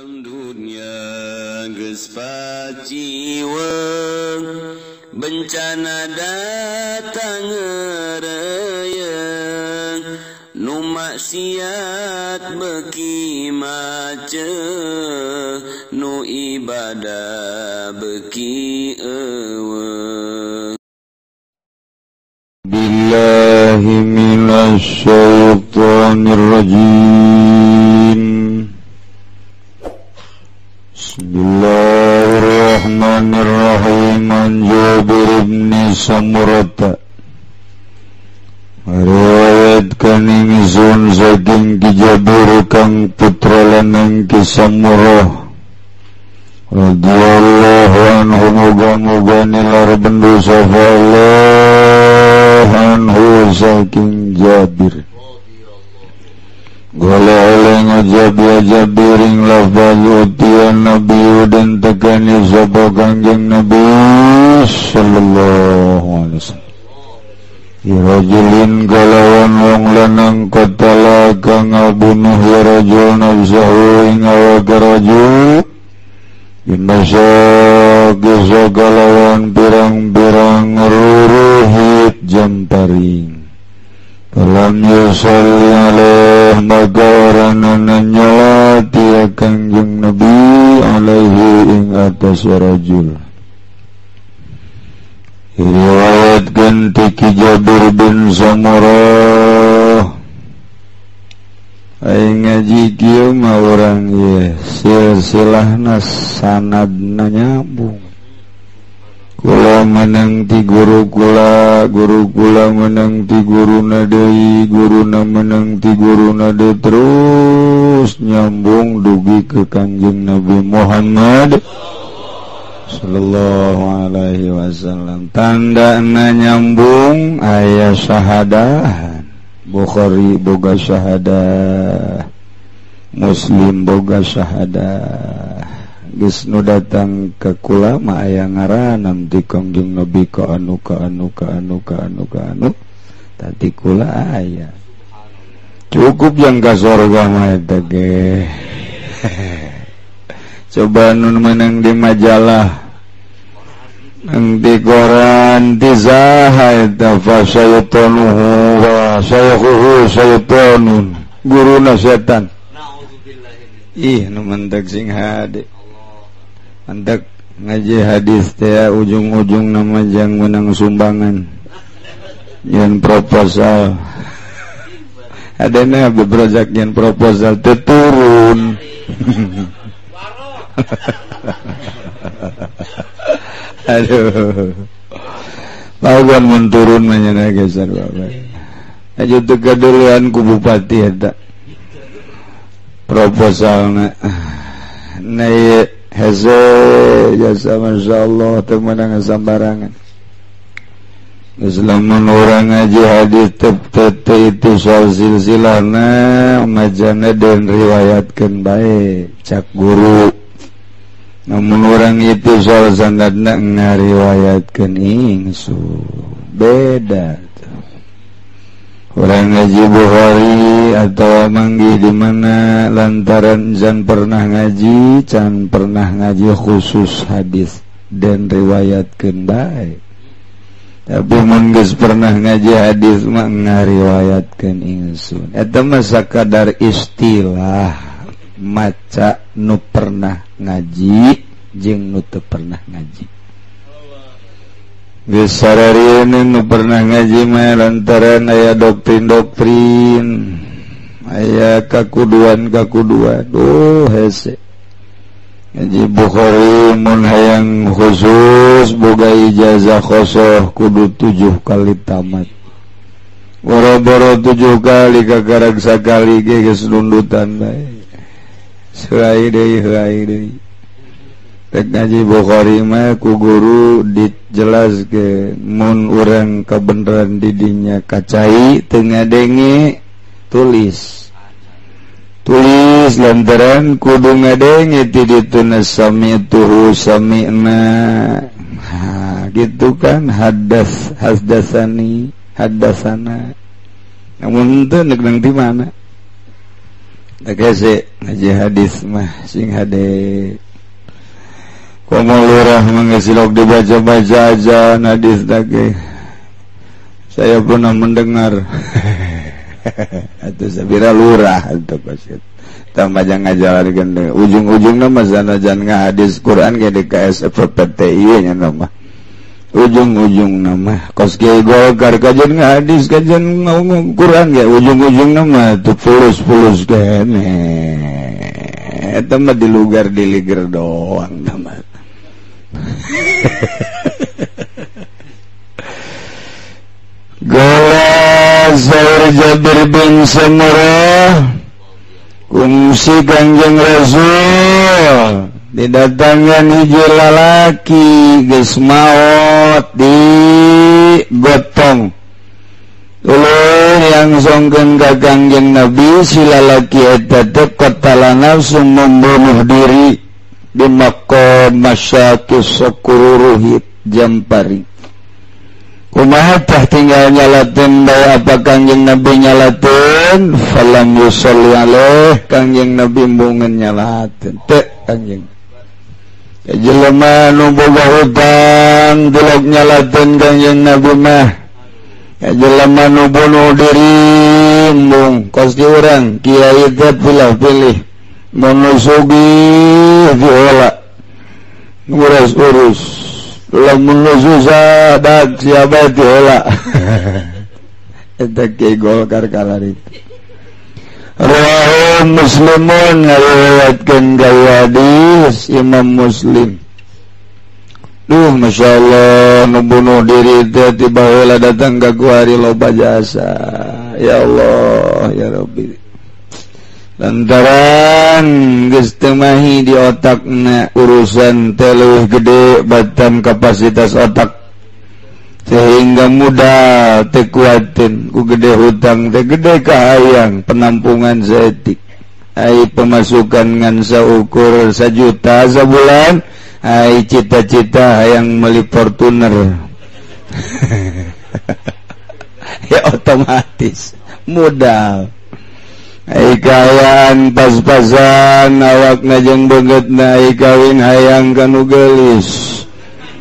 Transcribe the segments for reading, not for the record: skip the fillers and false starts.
Alam dunia geus paciweng, bencana datang ngereyeng, nu maksiat beuki maceuh, nu ibadah beuki eueuh. Billahi minasy syaithanir rajim. Bismillahirrahmanirrahim. An Jabir bin Samurah riwayat kaning sun saking Ki Jabir kang putra lanang Ki Samurah radhiyallahu anhu, muga-muga nilar bendu sapa Allah anhu saking Jabir. Gole oleh ngajab jabiring lafaz utian Nabi dan tekani sapa Kangjeng Nabi sallallahu alaihi wasallam. Ya rajulin kalawan wong lanang qatala kang ngabunuh ya rajul nafsahu ing awake rajul binasa gesa kalawan pirang-pirang ruruhit jamparing. Falam yusalli alaih maka oranana nyolati Kangjeng Nabi alaihi ing atas rajul. Riwayatkan ti Ki Jabir bin Samurah. Aing ngaji kieu mah urang ieu silsilahna sanadna nyambung. Kula menang ti guru kula, guru kula menang ti guruna deui, guruna menang ti guruna deui, terus nyambung dugi ke Kangjeng Nabi Muhammad sallallahu alaihi wasallam. Tandana nyambung aya syahadah. Bukhari boga syahadah, Muslim boga syahadah. Geus nu datang ke kula mah aya ngaranna ti Kangjeng Nabi ka anu ka anu ka anu ka anu ka anu tadi kula aya. Cukup yang ka sorga mah eta ge. Coba nu menang di majalah, nang di koran, di saha eta fa syaitanuhu wa syaikhuhu syaitanun, guruna setan. Ih nu mentek sing hade. Antek ngaji hadis teh ujung-ujung nama jang menang sumbangan nyen proposal. Adana bebrojak nyen proposal teu turun. Aduh. Lawan mun turun mah nya geser bae. Aju teu kaduluan ku bupati eta. Proposalna. Na heze jasa masyaallah teu meunang sambarangan. Lamun urang ngaji hadis teu itu soal silsilahna majana den riwayatkeun bae cak guru. Namun urang itu soal sanadna ngariwayatkeun ingsun beda. Orang ngaji Bukhari atau manggih di mana lantaran can pernah ngaji, can pernah ngaji khusus hadis dan riwayatkeun bae. Tapi mun geus pernah ngaji hadis mah ngariwayatkeun ingsun. Eta mah sakadar istilah maca nu pernah ngaji jeung nu teu pernah ngaji. Geus sararieun nu pernah ngaji mah lantaran aya doktrin-doktrin, aya kakuduan-kakuduan. Duh hese. Ngaji Bukhari mun hayang khusus boga ijazah khosoh kudu 7 kali tamat. Boro-boro 7 kali kakarag sakali ge geus nundutan bae. Seuai deui heuai deui. Rek ngaji Bukhari mah ku guru dijelaskeun mun urang kabeneran didinya kacai teu ngadenge tulis. Tulis lantaran kudu ngadenge ti dituna sami'tuhu sami'na. Ha gitu kan hadas hadasani hadasana. Namun teu neuk di mana? Tegese ngaji hadis mah sing hade. Komo lurah manggesilok dibaca-baca aja hadis tage. Saya pernah mendengar. Atuh sabira lurah atuh pasit. Tambah jangan ngajalarkeun ujung-ujungna mah sanajan ngahadis Quran ge di KSFPTI nya mah. Ujung-ujung nama kos kiai Golkar kajian ngahadis kajian ngomong Quran ge ujung-ujung nama tuh fulus-fulus kene. Eta mah dilugar diliger doang mah. Gola Zair Jabir bin Samurah kungsi Kangjeng Rasul didatangkan hiji lalaki geus maot di gotong. Tuluy langsungkeun ka Kangjeng Nabi si lalaki eta teh qatala nafsu membunuh diri di maqam masyaqis sakuruhit jampari. Kumaha tah tinggal nyalateun bae apa Kangjeng Nabi nyalateun falam yusalli alaih Kangjeng Nabi embungeun nyalateun teu Kangjeng. Jelema nu boga hutang delok nyalateun Kangjeng Nabi mah. Jelema nu bunuh diri embung kos ki urang kiai teh pilih-pilih mun nu sugih diolah ngurus-urus lamun nu susah dak siapa diolah. Eta kiai Golkar kalaritu. Rawahu Muslimun ngariwayatkeun ka hadis Imam Muslim. Duh Masya Allah nu bunuh diri teh tiba heula datang ka kuari loba jasa. Ya Allah ya Rabbi. Lantaran geus teu mahi di otakna urusan teh leuwih gede batan kapasitas otak sehingga mudah teu kuatin ku gede hutang teh gede kahayang penampungan saeutik ai pemasukan ngan saukur 1 juta sabulan ai cita-cita hayang meuli Fortuner. Ya otomatis modal ai kayaan pas-pasan awakna jeung beungeutna ai kawin hayang ka nu geulis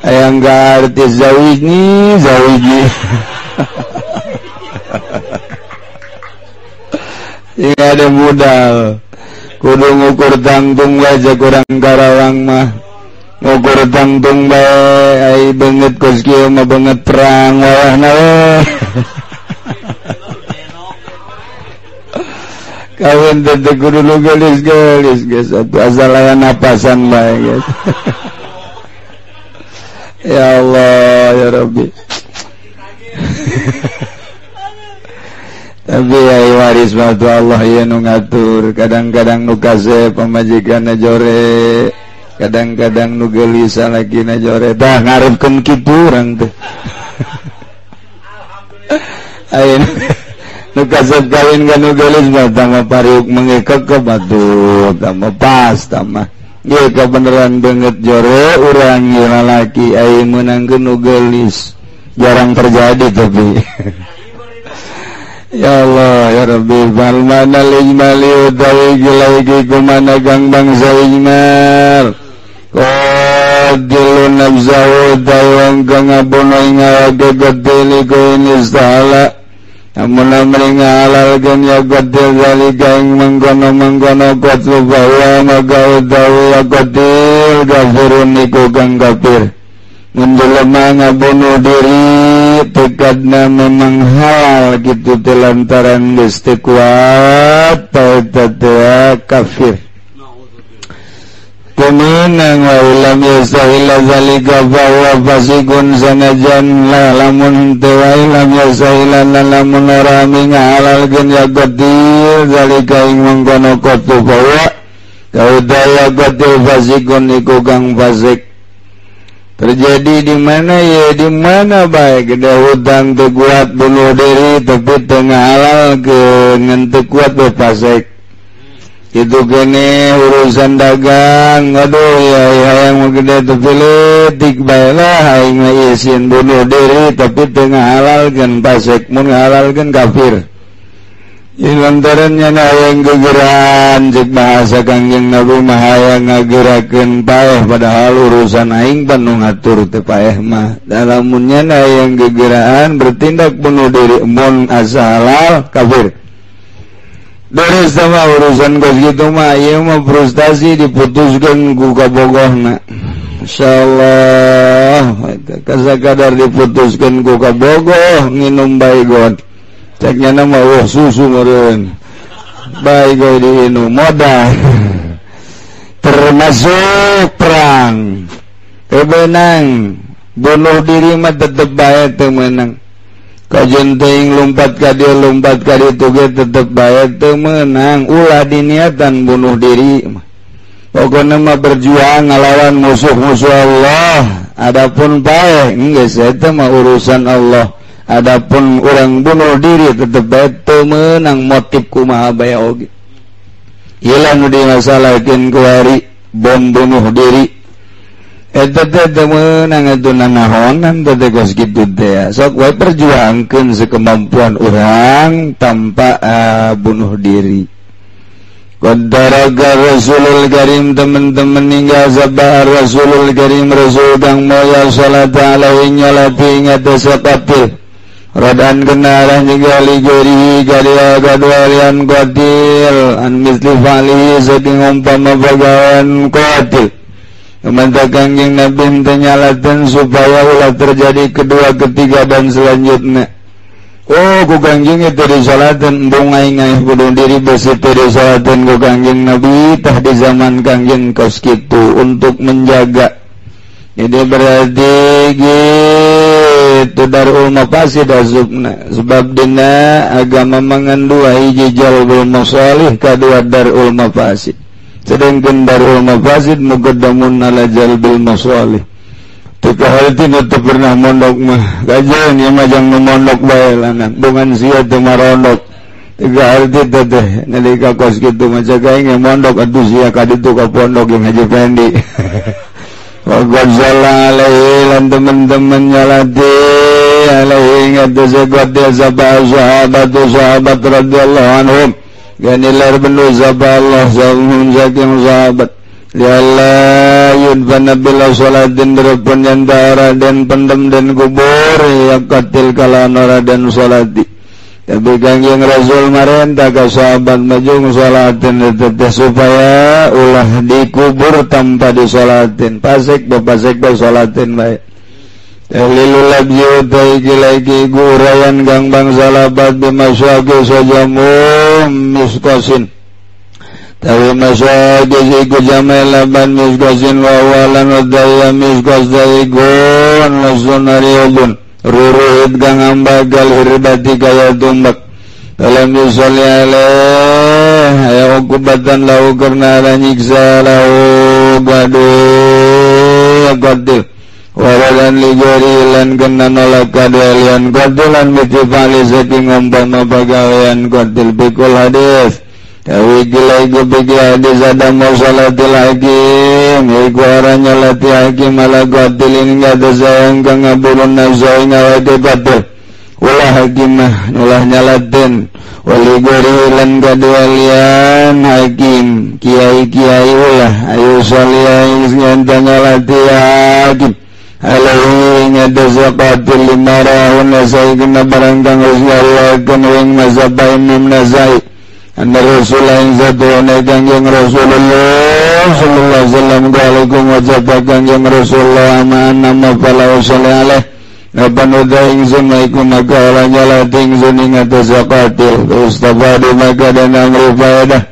hayang ka artis zawijni zawiji. Ieu ada modal kudu ngukur tangtung wae kurang Karawang mah ngukur tangtung bae ai beungeut kos kieu mah beungeut perang wayahna we. Kawin teh kudu nu geulis-geulis geus atuh asal aya napasan bae geus. Ya Allah ya Rabbi. Tapi ya waris mah Allah ieu nu ngatur, kadang-kadang nu kasep pamajikanna jore, kadang-kadang nu geulis salakina jore. Tah ngarepkeun kitu urang teh. Ayeuna nu kasep kawin ka nu geulis mah tah pariuk mengekek ke batu, tah mah pas tah mah. Ieu kabeneran beungeut jore urang ieu lalaki ai meunangkeun nu geulis. Jarang terjadi tapi. Ya Allah ya Rabbi bal manal ijmali utawi gilai kumana gang bangsa ijmal. Qadilu nafsahu utawi kang ngabunuh ing awake gedhe ku istahala. Amun amri ngahalalkeun ya qatil zalika ing mengkono-mengkono qatlu bahwa maka utawi qatil kafirun iku kang kafir. Mun jelema ngabunuh diri tekadna memang halal kitu teh lantaran geus teu kuat eta teh kafir. Kumenang wa lam yastahilla zalika fa huwa fasiqun sanajan la lamun teu wa lam yastahilla lamun ora ngahalalkeun ya qatil zalika ing mengkono qatlu fa huwa kaudaya qatil fasiqun iku kang fasik. Terjadi di mana ya di mana bae gede hutang teu kuat bunuh diri tapi teu ngahalalkeun ngan teu kuat fasik. Itu kene urusan dagang, aduh ya hayang mah gede tapi leutik bae lah aing mah isin bunuh diri tapi teu ngahalalkeun fasik mun ngahalalkeun kafir. Lantarannya hayang gegeran cek bahasa Kangjeng Nabi mah hayang ngagerakeun paeh padahal urusan aing penuh ngatur teh paeh mah. Dalamunnya hayang gegeraan bertindak bunuh diri mun asa halal kafir. Beres sama urusan kos kitu mah ieu mah frustasi diputuskeun ku kabogohna. Insyaallah kasakadar diputuskeun ku kabogoh nginum baygon. Ceknya nama wah susu meureun. Baik gue diinum modal. Termasuk perang. Teu beunang bunuh diri mah tetep bae teu meunang. Kajeun teuing lompat ka dieu lompat ka ditu ge tetep bae teu meunang. Ulah diniatan bunuh diri mah. Pokona mah berjuang ngalawan musuh-musuh Allah. Adapun paeh geus eta mah urusan Allah. Adapun orang bunuh diri tetep bae teu meunang motif kumaha bae oge. Ieu nu dimasalahkeun kuari bom bunuh diri. Eta teh teu meunang atuh nanahonan teh geus kitu teh. Sok wae perjuangkeun sekemampuan urang tanpa bunuh diri. Qadaraga Rasulul Karim teman-teman hingga sabah Rasulul Karim Rasul kang moya salat alaihi nyalati ngatas qatil. Rodan kenaran juga ligeri gadia gadwalian qatil an misli fa'lihi saking umpama pagawean qatil. Mantap Kangjeng Nabi teh nyalaten supaya ulah terjadi kedua, ketiga dan selanjutnya. Oh, ku Kangjeng itu disalaten embung aing aing bunuh diri besi teu disalaten ku Kangjeng Nabi tah di zaman Kangjeng kos kitu untuk menjaga. Jadi berarti gitu darul mafasid asupna sebab dina agama mangandua hiji jalbul masalih kadua darul mafasid. Sedangkan darul mafasid muqaddamun ala jalbil masalih. Teu harti nu teu pernah mondok mah kajeun ieu mah jang nu mondok bae lanang bungan sia teu marondok. Teu harti teh teh nalika kos kitu mah jaga aing mondok atuh sia ka ditu ka pondok jeung Haji Fendi. Wa qad alaihi lan teman-teman nyalati alaihi ngatus qatil sahabat sahabat radhiyallahu anhum ganilar benu sahabat Allah saking sahabat lialla yudfana bila salatin derepun yantara dan pendem dan kubur ya qatil kalana dan salati. Tapi Kangjeng Rasul marentah ka sahabat maju salatin teteh supaya ulah dikubur tanpa disolatin. Pasek bapasek ba salatin bae. Tahlilul abyu taiki lagi gurayan gang bangsa labat bimasyaki sajamu miskosin. Tawi masyaki iku jamai laban miskosin wawalan wadaya miskos daigun lasunariubun. Ruruhit kang ambagal hirbati kaya tumbak. Dalam yusolli alaih aya ukubatan lahu karena ala nyiksa lahu gaduh qatil. Waradan ligori lan kena nolak kadalian qatilan mitifali saking umpama pagawean qatil bikul hadis. Tawi gilai gubigi hadis ada mausalatil hakim iku orangnya lati hakim ala qatilin gada sayang kang ngabulun nafsa ing awake qatil. Ulah hakimah ulah nyalatin wali gori lan kadualian hakim kiai-kiai ulah ayu saliya ing nyalati hakim alaihi ngadasa qatil lima rahun nasai kena barang kang uslallakeun ing mazhab Imam Nasai. Anna Rasulullah ing satuna Kangjeng Rasulullah sallallahu alaihi wasallam alaikum wajib Kangjeng Rasulullah ma nama fala sholli alaihi Napan uda ingsun maiku maka olah nyalati ingsun ing atas qatil Ustafadu maka dan amri faedah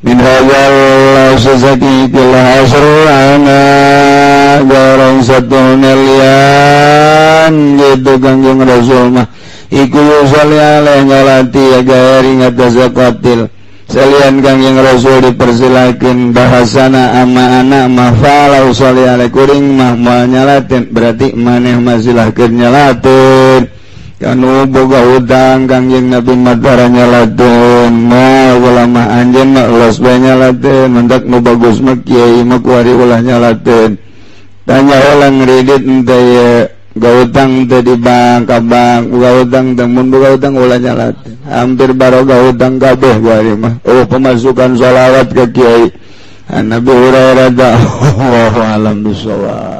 min hadzal sesaki ikilah asrana garang satu nelian gitu Kangjeng Rasul mah iku yusolli alaih nyalati agar ing atas qatil. Salian Kangjeng Rasul dipersilakan bahasana ama anak mah falau sholli alaih kuring mah moal nyalatin berarti maneh mah silahkeun nyalatin kanu boga hutang Kangjeng Nabi mah nyalatin mah ulama anjeun mah los bae nyalatin mendak nu bagus mah kiai mah kuari ulah nyalatin tanya ulah ngredit ente ye. Gautang teh di bank ka bank, gautang teh mun gautang ulah nyalat. Hampir baro gautang kabeh gua mah. Oh pemasukan sholawat ke kiai. Nabi Hurairah allahu alam bisawab.